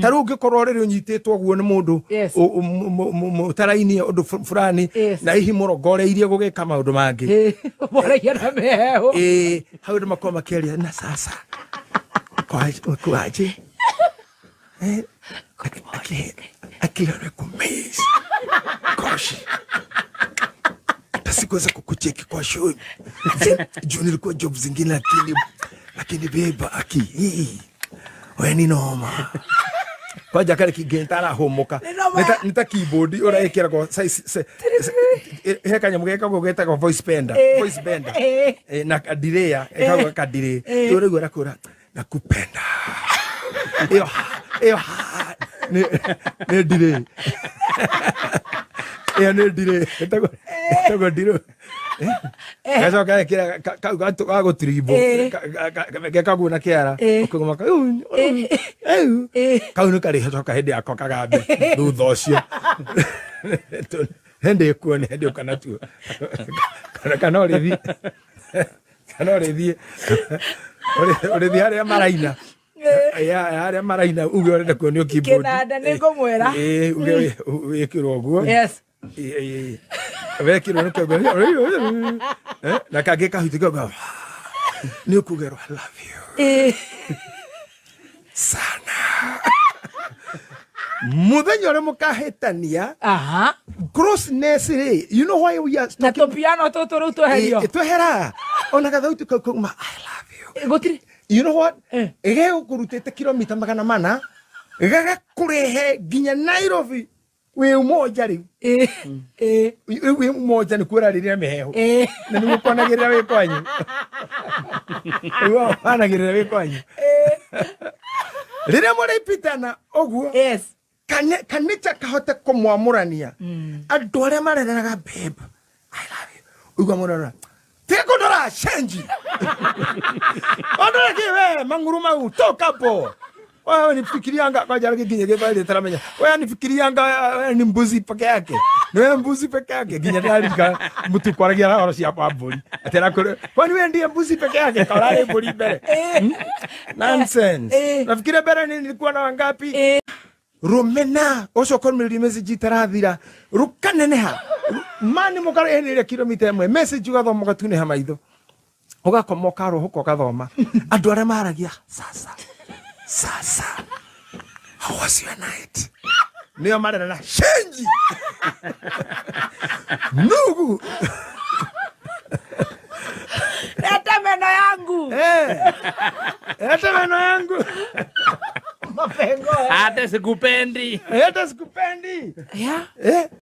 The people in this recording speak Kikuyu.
Ta rĩu ũngĩkorwo rĩrĩ ũnyitĩtwo ũguo nĩ mũndũ mũtarainie ũndũ fulani na hihi mũrongoreirie gũgĩka maũndũ mangĩ. Mũragia na mĩhehu. Ĩĩ, hau andũ makorwo makĩaria na sasa kwaje akili amekumiss. Gosh, hata sikuweza kukucheki kwa show juu nilikuwa job zingine, lakini babe, aki hii we ni noma kwanja kare kingĩtara hũmũka. Nĩ ta keyboard ũraĩkĩragwo size he kanyamũ gekagwo getagwo voice bender, voice bender na delay ĩkagwo ka delay. Rĩu ũraigua ĩrakwĩra nakupenda, ĩyo ĩyo nĩ delay, ĩyo nĩ delay, ĩtagwo delay. Gacoka gekĩra kau ga gũtirimbo gekagwo na kĩara ũkĩgoma kau nĩ karĩcoka hĩndĩ yako kagambe thutha ũcio hĩndĩ ĩkuo nĩ hĩndĩ ũka natuo kana ũrĩthiĩ kana ũrĩthiĩ ũrĩthiĩ harĩa maraina harĩa maraina uge ũrenda kuonio keyboard. Kĩnanda nĩ ngũmwĩra. Ĩĩ, uge wĩkĩrwo ũguo. Yes. Wekĩrwo nĩ kĩongo na kangĩ kahuti kĩongo nĩ ũkugerwo I love you sana muthenya ũrĩa mũkahĩtania. Closeness rĩ, you know why we are Na tũpiano tũtũ rĩu tweherio. Twehera ona gathauti kau kauma I love you. Gũtirĩ. You know what, ĩgegũkũrutĩte kilomita 400 gagakũrehe nginya Nairobi wĩ umoja rĩu. Rĩu wĩ umoja nĩ kuo ũrarĩrĩra mĩhehu na nĩguo kwanagĩrĩra wĩ kwanyu, nĩguo kwanagĩrĩra wĩ kwanyu rĩrĩa mũrĩpitana ũguo. Kanitha kahote kũmwamũrania andũ arĩa marereraga babe I love you, ũigua mũrora tiga kũndora cenji ondora kĩ we mang'uru mau toka po wewe nifikirianga kwanja nginya gĩthwaĩri taramenya wewe nifikirianga wewe ni mbuzi peke yake, ni wewe mbuzi peke yake nginya ndarika mtu kwaragia horo cia kwa mbũri atera kũrĩ kwani wewe ndiye mbuzi peke yake kaurarĩ mbũri mbere. Nonsense. Nafikiria mbere nilikuwa na wangapi rumena ũcio kũrũmĩrĩria message itarathira rũkaneneha mani mũkarehanĩria kilomita 1 message ũgathoma ũgatunĩha maitho ũgakoma ũkarũhũka ũgathoma andũ arĩa maragia sasa sasa how was your night nĩo marerana shenji nugu. Leta meno yangu. Leta meno yangu. Mapengo. Hata sikupendi. Hata sikupendi. Yeah.